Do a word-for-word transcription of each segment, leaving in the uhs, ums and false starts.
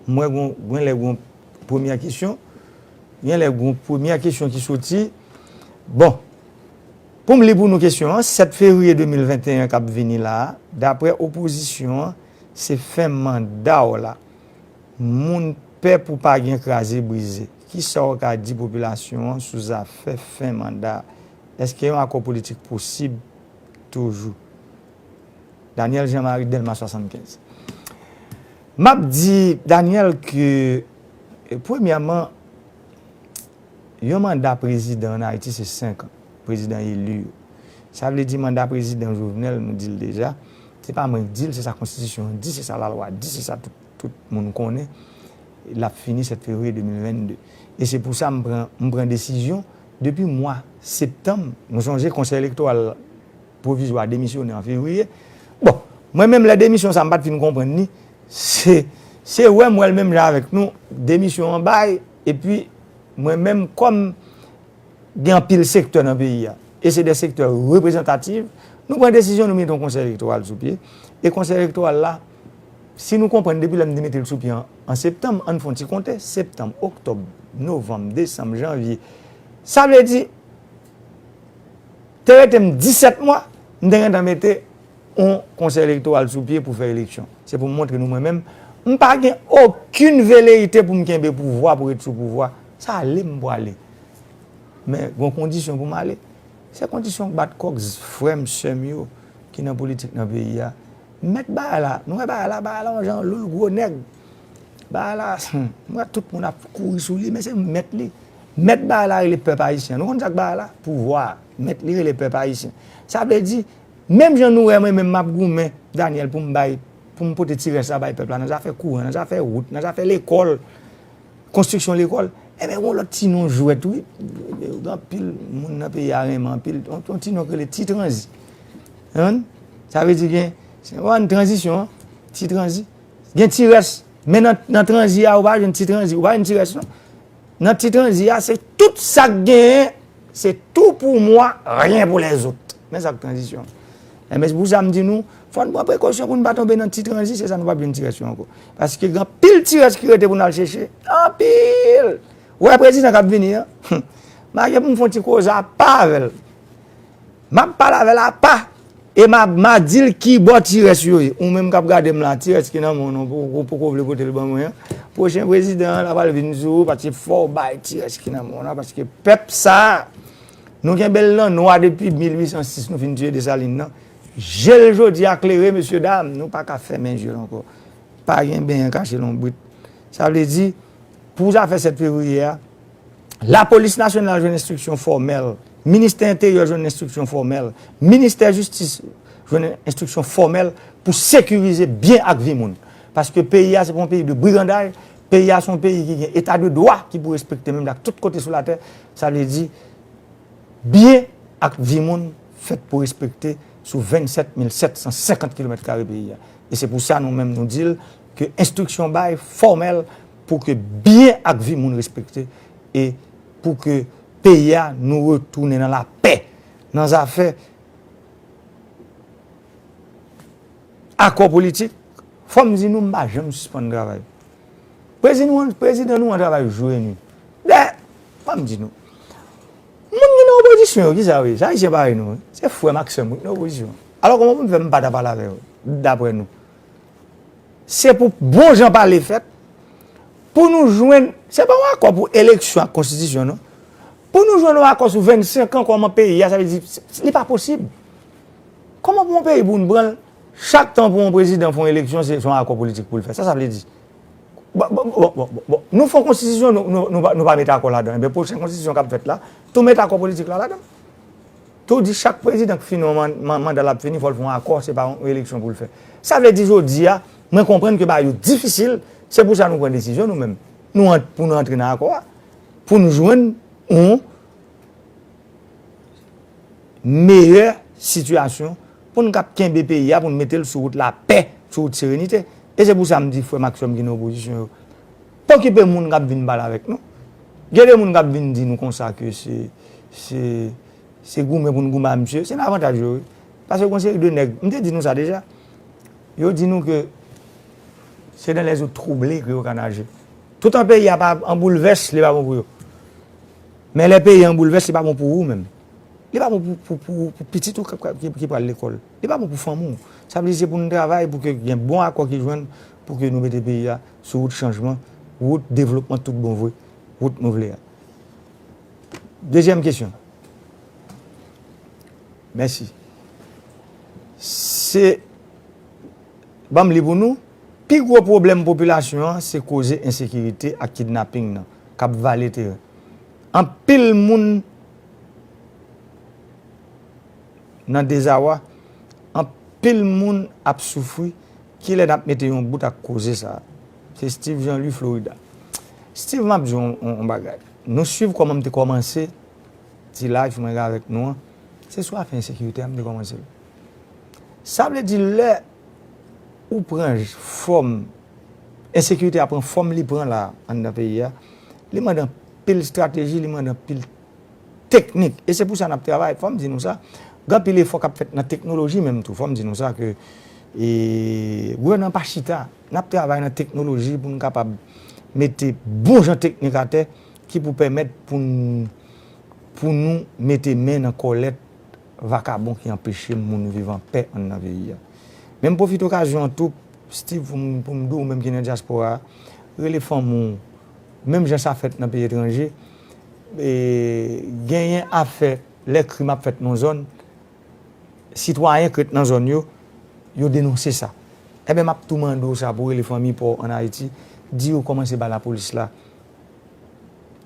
Mwen, gon, gen lè gon premyè kesyon. Gen lè gon premyè kesyon ki soti. Bon, pou m li pou nou kesyon an, sèt fevriye de mil venteyen k ap vini la a, daprè opozisyon an, se fen manda w la. Moun pè pou pa gen kraze brize. Kisa w ka di popilasyon an sou zafè fen manda a? Èske yon akò politik posib toujou? Daniel Jean Marie, Dèlma swasannkenz. M ap di Daniel ke, premyèman, yon manda prezidan ann Ayiti se senk an, prezidan eli yo. Sa vle di manda prezidan Jovenel, nou di l deja, se pa mwen k di l, se sa konstitisyon an di, se sa lalwa di, se sa tout, tout moun konnen. L ap fini sèt fevriye de mil vennde. E se pou sa m pran, m pran desizyon depi mwa septanm. Nou sonje Konsèy Elektoral Pwovizwa demisyone an fevriye. Bon, mwen menm lè demisyon sa m pa t fin konprann li, se, se wè m wè l menm jan avèk nou, demisyon an bay, epi mwen menm kòm gen anpil sektè nan peyi a, e se de sektè reprezantatif, nou pran desizyon, nou mete yon konsèy elektoral sou pye, e konsèy elektoral la, si nou konprann depi lè m te mete l sou pye an, an septanm, ann fè yon ti konte, septanm, oktòb, novanm, desanm, janvye, sa vle di, te rete m disèt mwa, m te gentan mete yon konsèy elektoral sou pye pou fè eleksyon. Se pou m montre nou mwen menm, m pa gen okenn veleyite pou m kenbe pouvwa, pou ret sou pouvwa. Sa ale m pwale. Men, gon kondisyon pou m ale. Se kondisyon bat kòk frè m, sè m yo ki nan politik nan peyi a. Mèt bagay la, nou wè bagay la, bagay la yon jan loul gwo nèg. Bagay la, hmm, m wè tout moun ap kouri sou li, men se mèt li. Mèt bagay la rele pèp ayisyen. Nou konn sa k bagay la? Pouvwa. Mèt li rele pèp ayisyen. Sa vle di, menm jan nou wè mwen menm m ap goumen, Daniel, pou m bay, pou m pote ti rès la bay pèp la, nan zafè kouran, nan zafè wout, nan zafè lekòl, konstriksyon lekòl, enben, yon lòt ti non jwèt, wi. Gen anpil moun nan peyi a renmen anpil. Yon, yon ti non ki rele Ti Tranzi. Konprann? Sa vle di gen, se yon tranzisyon, an, Ti Tranzi. Gen Ti Rès. Men nan, nan Tranzi a, ou pa jwenn Ti Tranzi. Ou pa jwenn Ti Rès, non. Nan Ti Tranzi a, se tout sa k genyen, se tout pou mwa, ryen pou lèzòt. Men sa k tranzisyon. Enben, se pou sa m di nou, fò n pran prekosyon pou n pa tonbe nan Ti Tranzi, se sa nou p ap jwenn Ti Rès yo ankò. Paske gen anpil Ti Rès ki rete pou n al chèche. Anpil! Ou wè prezidan k ap vini an? M a gen pou m fè yon ti koze apa avè l. M ap pale avè l apa. E m a, m a di l ki bò Ti Rès yo ye. Ou menm k ap gade m la, Ti Rès ki nan men w nan, ou poko vle pote l ban mwen an. Pwochen prezidan an, l a pral vin sou ou, paske fò w bay Ti Rès ki nan men w nan, paske pèp sa a, nou kenbe l nan nwa depi mil uit san sis, nou fin tiye Desalin nan. Je l jodi a klere, mesye dam, nou pa ka fèmen je l ankò. Pa gen benyen kache lonbrit. Sa vle di, pou zafè sèt fevriye a, Lapolis Nasyonal jwenn enstriksyon fòmèl, Ministè Enteryè jwenn enstriksyon fòmèl, Ministè Jistis jwenn enstriksyon fòmèl pou sekirize byen ak vi moun. Paske peyi a se pa yon peyi de brigandaj, peyi a se yon peyi ki gen eta de dwa ki pou respekte menm jan tout kote sou latè. Sa vle di, byen ak vi moun fèt pou respekte sou vennsèt mil sèt san senkant kilomèt kare peyi a. E se pou sa nou menm nou di l ke enstriksyon bay fòmèl pou ke byen ak vi moun respekte e pou ke peyi a nou retounen nan lapè, nan zafè akò politik, fò m di nou, m pa janm sispann travay. Prezidan nou an, prezidan nou an travay jou e nwi. Dè, fò m di nou. Moun ki nan opozisyon yo, kisa yo ye? Se Ayisyen parèy nou, wi. Se frè m ak sè m wi ki nan opozisyon. Alò, kòman pou m fè m pa ta pale avè yo, daprè nou? Se pou bon jan pale fèt, pou nou jwenn, se pa yon akò pou eleksyon ak konstitisyon, non. Pou nou jwenn yon akò sou vennsenk an kòman peyi a, sa vle di, se, li pa posib. Kòman pou yon peyi pou n pran l, chak tan pou yon prezidan fè yon eleksyon, se, se yon akò politik pou l fè? Sa, sa vle di. Bon, bon, bon, bon, bon, bon. Nou fè yon konstitisyon, nou, nou, nou pa, nou pa mete akò ladan. Enben, pwochen konstitisyon k ap fèt la, tou mete akò politik la ladan. Tou di chak prezidan k fini yon man-, man-, manda l ap fini, fò l fè yon akò, se pa yon eleksyon pou l fè. Sa vle di jodi a, mwen konprann ke bagay yo difisil, se pou sa nou pran desizyon nou menm. Nou ant-, pou nou antre nan akò a, pou nou jwenn yon meyè sitiyasyon, pou n kab kenbe peyi a, pou n mete l sou wout lapè, sou wout serenite. E se pou sa m di frè m ak sè m ki nan opozisyon yo, pa okipe moun k ap vin pale avèk nou. Gen de moun k ap vin di nou konsa ke se, se, se goumen pou n goumen ak misye. Se nan avantaj yo, wi. Paske gon seri de nèg, m te di nou sa deja. Yo di nou ke Se dans les eaux troublées ke yo ka naje. Toutan peyi a pa an boulvès, li pa bon pou yo. Men lè peyi a an boulvès, li pa bon pou ou menm. Li pa bon pou, pou, pou, pou pitit ou k, k, ki, ki pral lekòl. Li pa bon pou fanmi w. Sa vle di se pou nou travay pou ke gen bon akò ki jwenn pou ke nou mete peyi a sou wout chanjman, wout devlopman tout bon vre, wout nou vle a. Dezyèm kesyon. Mèsi. Se, ban m li pou nou, pi gwo pwoblèm popilasyon an se koze ensekirite ak kidnaping nan k ap vale teren. Anpil moun nan dezawa, anpil moun ap soufri. Kilè n ap mete yon bout ak koze sa a? Se Steve Jean Louis Florida. Steve, m ap di w yon, yon, yon bagay. Nou swiv kòman m te kòmanse ti live mwen avèk nou an. Se sou afè ensekirite a m te kòmanse l. Sa vle di lè ou pran fòm, ensekirite a pran fòm li pran la anndan peyi a, li mande anpil estrateji, li mande anpil teknik. E se pou sa n ap travay. Fò m di nou sa, gen anpil efò k ap fèt nan teknoloji menm tou. Fò m di nou sa ke, e, gouvènman pa chita. N ap travay nan teknoloji pou n kapab mete bon jan teknik atè ki pou pèmèt pou n, pou nou mete men nan kòlèt vakabon ki anpeche moun viv anpè anndan peyi a. Men m pwofite okazyon an tou, Steve, pou m, pou m di w, ou menm ki nan dyaspora a, rele fanmi w, menm jan sa fèt nan peyi etranje, e, genyen afè lè krim ap fèt nan zòn, sitwayen k ret nan zòn yo, yo denonse sa. Enben, m ap tou mande w sa pou w rele fanmi pa w ann Ayiti, di yo kòmanse ba lapolis la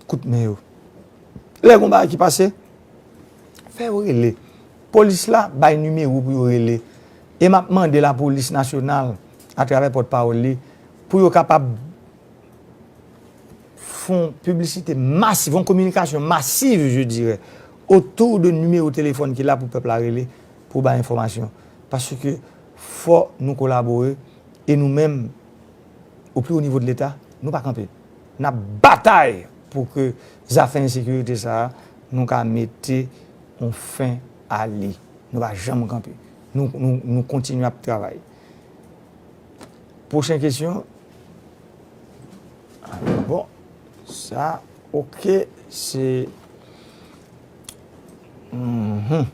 kout men yo. Lè gon bagay ki pase, fè yo rele. Polis la bay nimewo pou yo rele. E m ap mande lapolis nasyonal, atravè pòtpawòl li, pou yo kapab fè yon piblisite masiv, yon kominikasyon masiv, je dirais, autour de nimewo telefòn ki la pou pèp la rele, pou bay enfòmasyon. Paske fò nou kolabore, e nou menm, au plus haut niveau de Leta, nou pa kanpe. N ap batay pou ke zafè ensekirite sa a, nou ka mete yon fen a li. Nou pa janm kanpe. Nou, nou, nou kontinye ap travay. Pwochen kesyon. Bon, sa, oke, se, mhm.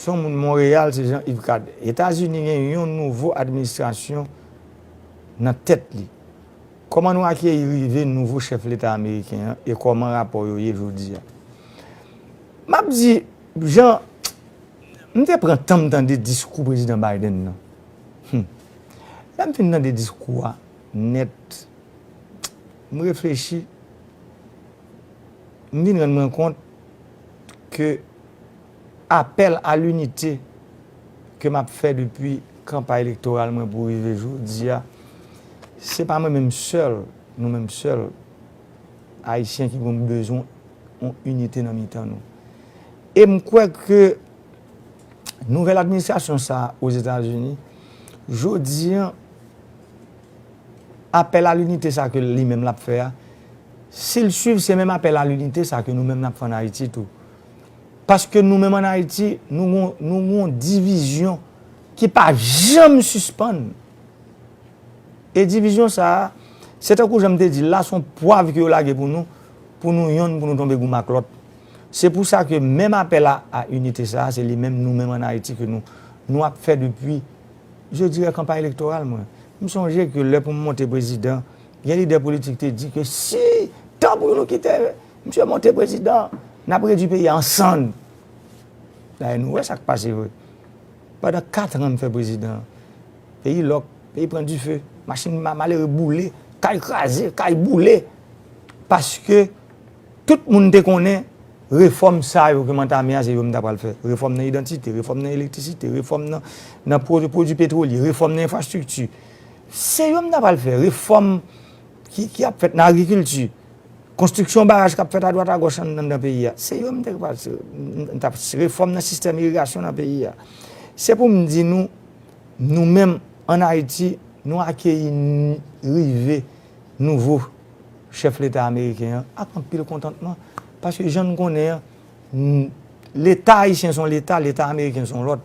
Se yon moun Monreyal, se Jean Yves Cadet. Etazini gen yon nouvo administrasyon nan tèt li. Kòman nou akeyi rive nouvo chèf leta ameriken an e kòman rapò yo ye jodi a? M ap di, Jean, m te pran tan m tande diskou prezidan Biden nan. Hmm. Lè m fin tande diskou a nèt, m reflechi, m vin rann mwen kont ke apèl a linite ke m ap fè depi kanpay elektoral mwen pou rive jodi a, se pa mwen menm sèl, nou menm sèl, Ayisyen ki gen bezwen yon inite nan mitan nou. E m kwè ke nouvèl administrasyon sa a Ozetazini, jodi a, apèl a linite sa ke li menm l ap fè a, si l swiv, se menm apèl a linite sa ke nou menm n ap fè ann Ayiti tou. Paske nou menm ann Ayiti, nou gon, nou gon divizyon ki pa janm sispann. E divizyon sa a, se tankou jan m te di l la, se yon pwav ke yo lage pou nou, pou nou yonn, pou nou tonbe goum ak lòt. Se pou sa ke menm apèl a, a inite sa a, se li menm nou menm ann Ayiti ke nou, nou ap fè depi, je dirais, kanpay elektoral mwen. M sonje ke lè pou m monte prezidan, gen lidè politik te di ke si tan pou nou kite misye monte prezidan, n ap redui peyi a an sann. Dayè, nou wè sa k pase vre. Pandan kat an m fè prezidan, peyi lòk, peyi pran dife, machin ma-, malere boule, kay kraze, kay boule. Paske tout moun te konnen refòm sa yo ke m antame a, se yo m ta pral fè. Refòm nan idantite, refòm nan elektrisite, refòm nan, nan pwo-, pwodui petwolye, refòm nan enfrastrikti. Se yo m ta pral fè. Refòm ki, ki ap fèt nan agrikilti. Konstriksyon baraj k ap fèt adwat agòch anndan peyi a. Se yo m te pral, m t ap refòm nan sistèm irigasyon nan peyi a. Se pou m di nou, nou menm ann Ayiti, nou akeyi n-, rive nouvo chèf leta ameriken an ak anpil kontantman. Paske jan n konnen an, n-, leta ayisyen se yon leta, leta ameriken se yon lòt.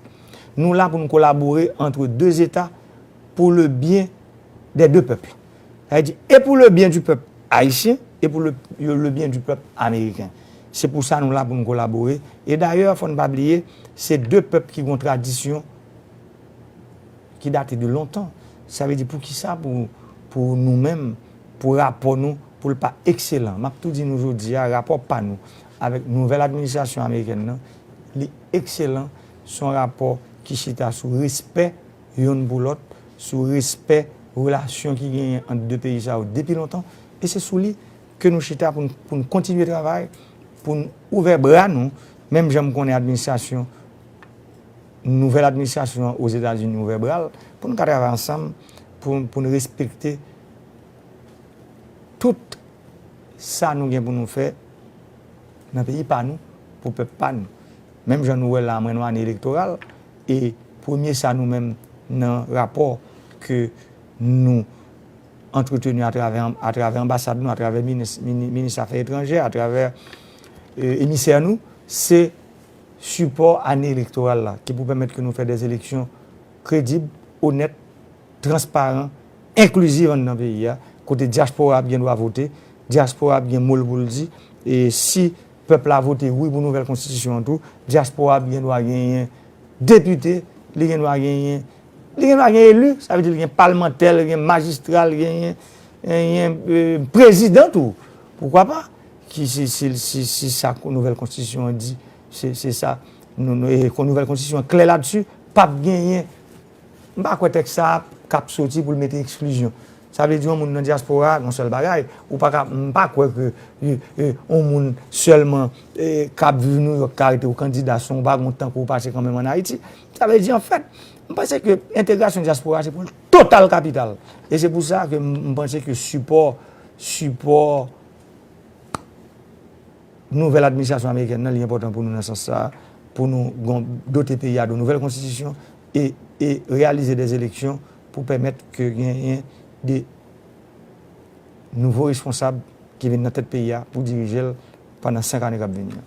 Nou la pou n kolabore entre deux États pour le bien des deux peuples. Sa vle di, e pou le byen di pèp ayisyen, e pou le, le byen di pèp ameriken. Se pou sa nou la pou nou kolabore. E dayè, fò n pa bliye, se de pèp ki gen yon tradisyon ki date de lontan. Sa vle di, poukisa pou, pou nou menm, pou rapò nou, pou l pa ekselan? M ap tou di nou jodi a, rapò pa nou avèk nouvèl administrasyon amerikèn nan, li ekselan. Se yon rapò ki chita sou respè youn pou lòt, sou respè relasyon ki genyen ant de peyi sa yo depi lontan. E se sou li ke nou chita pou n, pou n kontinye travay, pou n ouvè bra nou, menm jan m konnen administrasyon, nouvèl administrasyon Ozetazini ouvè bra l, pou n ka travay ansanm, pou, pou n respekte tout sa nou gen pou nou fè nan peyi pa nou, pou pèp pa nou. Menm jan nou wè la, mwen, nou ane elektoral, e premye sa nou menm nan rapò ke nou antreteni atravè, atravè anbasad nou, atravè minis, mini, minis afè etranjè, atravè, e, emisè nou, se sipò ane elektoral la, ki pou pèmèt ke nou fè dè eleksyon kredib, onèt, transparan, enkliziv anndan peyi a, kote dyaspora ap gen dwa vote, dyaspora ap gen mo l pou l di, e si pèp la vote wi pou nouvèl konstitisyon an tou, dyaspora ap gen dwa genyen depite, li gen dwa genyen, li gen dwa gen eli, sa vle di li gen palmantè, li gen majistra, li genyen, genyen, e, prezidan tou. Poukwa pa? Ki si, si, si, si sa nouvèl konstitisyon an di, se, se sa. Nou, nou, e, kon nouvèl konstitisyon an klè ladsi, p ap genyen. M pa kwè tèks sa a k ap soti pou l mete eksklizyon. Sa vle di yon moun nan dyaspora, yon sèl bagay, ou pa ka, m pa kwè ke, e, e, yon moun sèlman, e, k ap viv Nouyòk ka rete yon kandida san w pa gen yon tan ke w pase kanmenm ann Ayiti. Sa vle di, anfèt, m panse ke entegrasyon dyaspora se pou l total kapital. E se pou sa ke m, m panse ke sipò, sipò nouvèl administrasyon amerikèn nan, li enpòtan pou nou nan sans sa a, pou nou gon, dote peyi a de nouvèl konstitisyon e, e reyalize dè eleksyon pou pèmèt ke genyen de nouvo responsab ki vin nan tèt peyi a pou dirije l pandan senk ane k ap vini an.